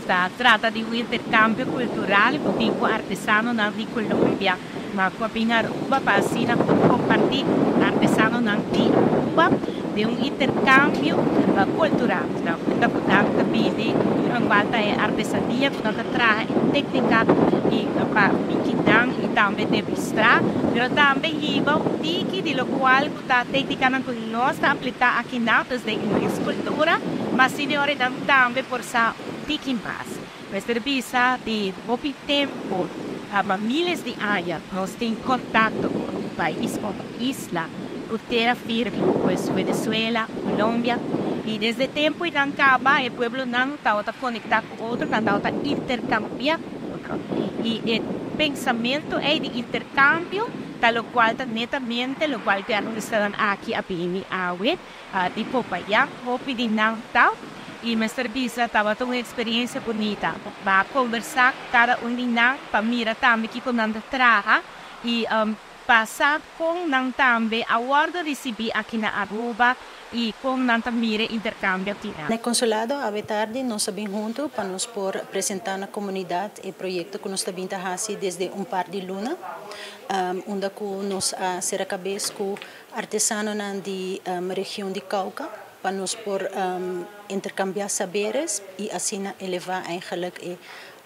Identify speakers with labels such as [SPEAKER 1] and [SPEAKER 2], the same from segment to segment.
[SPEAKER 1] Ta trata di un intercambio cultural cu tin cu artesanonan di Colombia, ma cu a bin Aruba pa asina comparti cu artesanonan di Aruba den un intercambio cultural. Na unda cu nan ta bini locual ta e artesania cu nan ta traha, e tecnica y pa biki nan y tambe demostra, pero tambe hiba un tiki di locual cu ta tecnicanan cu nos ta aplica aki na den nos cultura, mas señora nan tambe por sa un tiki mas. Mester bisa di hopi tempo, pa miles di aña, nos tin contacto cu un pais, cu isla, cu tera firme, pues Venezuela, Colombia, y desde tempo y nan caba, e pueblonan ta conecta cu otro, nan ta intercambia otro. Y e pensamento ey di intercambio, ta locual ta netamente locual cu artistanan aki a bini awe, di Popayán, hopi di nan ta, y mester bisa tabata un experiencia bunita. Pa conversa cada un di nan, pa mira tambe kico nan ta traha, y pasa con nan tambe a wordo ricibi aki na Aruba y con nan mira intercambio aki.
[SPEAKER 2] Na consulado, awe tardi, nos a bin hunto pa nos por presenta na comunidad e proyecto cu nos ta bin haci desde un par di luna, unda cu nos a sera cabes cu artesanonan di region di Cauca, pa nos por intercambia saberes y asina eleva eigenlijk e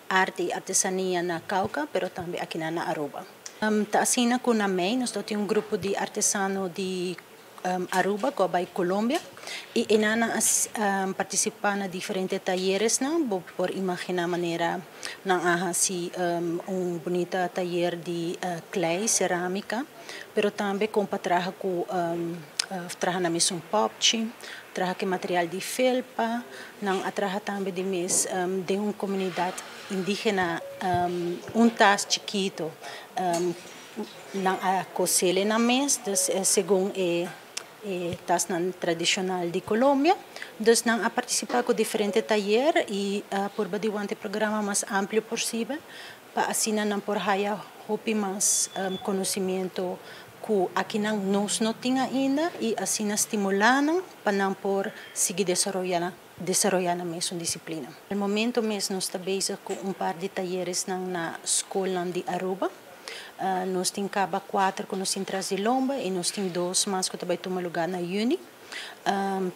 [SPEAKER 2] arte y artesania na Cauca, pero tambe aki na Aruba. Ta asina cu na mei, nos tin un grupo di artesano di Aruba, cu a bay Colombia, y nan a participa na diferente tayernan. Bo por imagina manera nan a haci un bunita tayer di klei, ceramica, pero tambe con pa traha cu traha na mes un popchi, traha cu material di felpa, nan a traha tambe di mes di un comunidad indigena un tas chikito, nan a cos'e na mes, dus segun e tasnan tradicional di Colombia. Dus nan a participa cu diferente tayer y por di e programa mas amplio posibel, pa asina nan por haya hopi mas conocimento cu aki nan nos no tin ainda y asina stimula nan pa nan por sigui desaroya nan mes disciplina. Na momento mes nos ta bezig cu un par di tayernan na scol di Aruba. Nos tin caba cuater cu nos tin tras di lomba y nos tin dos mas cu tambe ta tuma luga na juni.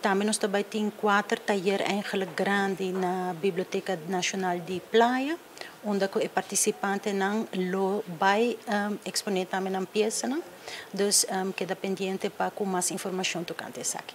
[SPEAKER 2] Tambe nos tambe tin cuater tayer eigenlijk grandi na Biblioteca Nacional di Playa, unda e participantenan lo bay expone tambe nan piesanan. Dus keda pendiente pa cu mas informacion tocante esaki.